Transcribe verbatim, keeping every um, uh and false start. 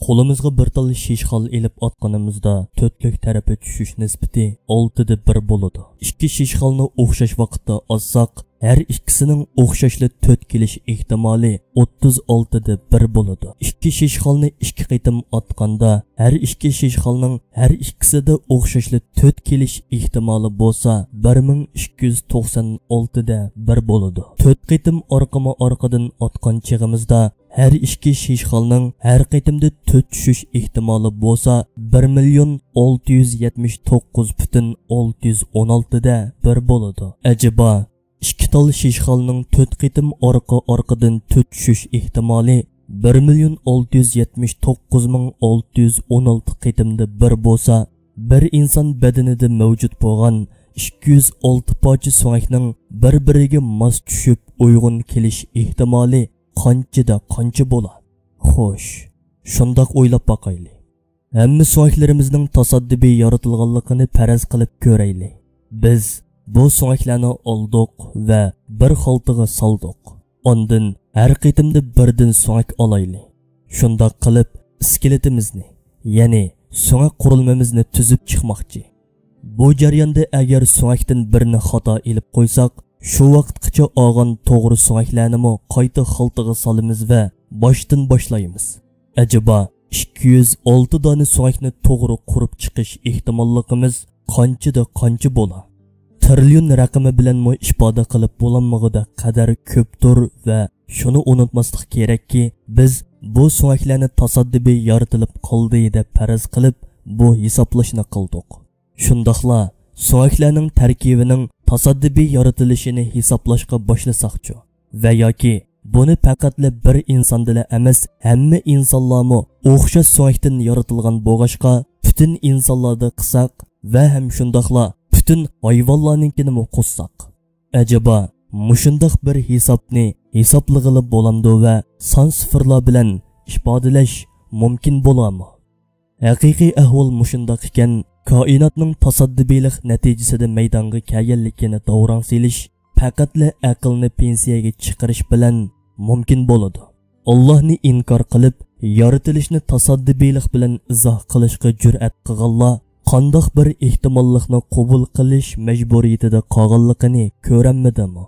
قولىمىزغا بىر تال شىشخال ئېلىپ ئاتقىنىمىزدا، تۆتلۈك تەرىپى چۈشۈش نىسبىتى ئالتىدە بىر بولىدۇ. ئىككى شىشخالنى ئوخشاش ۋاقىتتا ئاتساق، ھەر ئىككىسىنىڭ ئوخشاشلا تۆت كېلىش ئېھتىمالى ئوتتۇز ئالتىدە بىر بولىدۇ. ئىككى شىشخالنى ئىككى قېتىم ئاتقاندا، ھەر ئىككى شىشخالنىڭ ھەر ئىككىسىدە ئوخشاشلا تۆت كېلىش ئېھتىمالى بولسا، بىر مىڭ ئىككى يۈز توقسان ئالتىدە بىر بولىدۇ. تۆت قېتىم ئارقىمۇ ئارقىدىن ئاتقان چېغىمىزدا، ھەر ئىككى شىشخالنىڭ ھەر قېتىمدا تۆت چۈشۈش ئېھتىمالى بولسا، بىر مىليون ئالتە يۈز يەتمىش توققۇز پۈتۈن ئالتە يۈز ئون ئالتىدە بىر بولىدۇ. ئەجەبا، ئىككى تال شىشخالنىڭ تۆت قېتىم ئارقا-ئارقىدىن تۆت چۈشۈش ئېھتىمالى بىر مىليون ئالتە يۈز يەتمىش توققۇز مىڭ ئالتە يۈز ئون ئالتە قېتىمدا بىر بولسا، بىر ئىنسان بەدىنىدە مەۋجۇت بولغان ئىككى يۈز ئالتە پارچە سۆڭەكنىڭ بىر-بىرىگە ماس چۈشۈپ ئۇيغۇن كېلىش ئېھتىمالى قانچىدا قانچە بولا؟ خوش، شۇنداق ئويلاپ باقايلى. ھەممە سۆڭەكلىرىمىزنىڭ تاسادىپىي يارىتىلغانلىقىنى پەرەز قىلىپ كۆرەيلى. بىز بۇ سۆڭەكلەرنى ئالدۇق ۋە بىر خالتىغا سالدۇق. ئاندىن ھەر قېتىمدا بىردىن سۆڭەك ئالايلى. شۇنداق قىلىپ، ئىسكىلىتىمىزنى، يەنى سۆڭەك قۇرۇلمىمىزنى تۈزۈپ چىقماقچى. بۇ جەرياندا ئەگەر سۆڭەكتىن بىرنى خاتا ئېلىپ قويساق، شۇ ۋاقىتقىچە ئالغان توغرا سۆڭەكلەرنىمۇ قايتا خالتىغا سالىمىز ۋە باشتىن باشلايمىز. ئەجەبا، ئىككى يۈز ئالتە دانە سۆڭەكنى توغرا قۇرۇپ چىقىش ئېھتىماللىقىمىز قانچىدا قانچە بولا؟ تىرىليون رەقىمى بىلەنمۇ ئىپادە قىلىپ بولالمىغۇدەك قەدەر كۆپتۇر ۋە شۇنى ئۇنتۇماسلىق كېرەككى، بىز بۇ سۆڭەكلەرنى تاسادىپىي يارىتىلىپ قالدى دەپ پەرەز قىلىپ، بۇ ھېسابلاشنى قىلدۇق. شۇنداقلا سۆڭەكلەرنىڭ تەركىبىنىڭ تاسادىپىي يارىتىلىشىنى ھېسابلاشقا باشلىساقچۇ؟ ۋە ياكى بۇنى پەقەتلا بىر ئىنساندىلا ئەمەس، ھەممە ئىنسانلارمۇ ئوخشاش سۆڭەكتىن يارىتىلغان بولغاچقا، پۈتۈن ئىنسانلاردا قىلساق ۋە ھەم شۇنداقلا پۈتۈن ھايۋانلارنىڭكىنىمۇ قوشساق، ئەجەبا، مۇشۇنداق بىر ھېسابنى ھېسابلىغىلى بولامدۇ ۋە سان سىفىرلار بىلەن ئىپادىلەش مۇمكىن بولامۇ؟ ھەقىقىي ئەھۋال مۇشۇنداق ئىكەن، كائىناتنىڭ تاسادىپىيلىق نەتىجىسىدە مەيدانغا كەلگەنلىكىنى داۋراڭ سېلىش پەقەتلا ئەقىلنى پېنسىيەگە چىقىرىش بىلەن مۇمكىن بولىدۇ. ئاللاھنى ئىنكار قىلىپ، يارىتىلىشنى تاسادىپىيلىق بىلەن ئىزاھ قىلىشقا جۈرئەت قىلغانلار قانداق بىر ئېھتىماللىقنى قوبۇل قىلىش مەجبۇرىيىتىدە قالغانلىقىنى كۆرەلمىدىمۇ؟